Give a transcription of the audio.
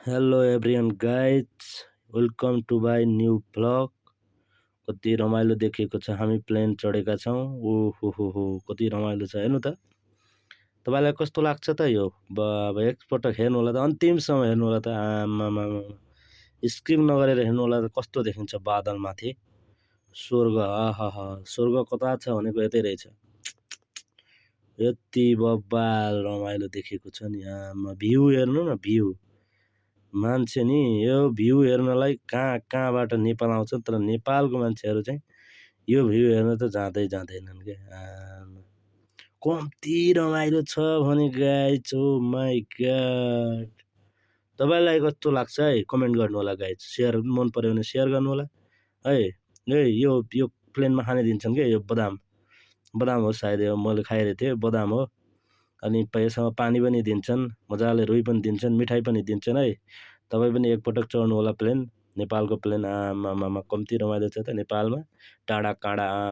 Hello everyone guys, welcome to my new blog. कति रमाइलो देखिएको छ, हामी प्लेन चढेका छौँ। ओहो कति रमाइलो छ, हेर्नु त। तपाईँलाई कस्तो लाग्छ त यो? अब एकपटक हेर्नु होला त, अन्तिमसम्म हेर्नु होला त। आमामा स्किप नगरेर हेर्नु होला त, कस्तो देखिन्छ बादलमाथि स्वर्ग। आहा, स्वर्ग कता छ भनेको यतै रहेछ। यति बब्बाल रमाइलो देखेको छ नि। आमा, भ्यू हेर्नु न, भ्यू। मान्छे नि यो भ्यू हेर्नलाई कहाँ कहाँबाट नेपाल आउँछ, तर नेपालको मान्छेहरू चाहिँ यो भ्यू हेर्न त जाँदैनन् के। कम्ती रमाइलो छ भने गाइज, ओ माई गॉड। तपाईँलाई कस्तो लाग्छ है, कमेन्ट गर्नु होला गाइज। सेयर मन पर्यो भने सेयर गर्नु होला है। यो प्लेनमा खाने दिन्छन् के, यो बदाम हो सायद, यो मैले खाइरहेको थिएँ, बदाम हो। अनि यसमा पानी पनि दिन्छन्, मजाले रुई पनि दिन्छन्, मिठाई पनि दिन्छन् है। तपाईँ पनि एकपटक चढ्नु होला प्लेन, नेपालको प्लेन। आमामामा कम्ती रमाइलो छ त नेपालमा, टाढा काँडा।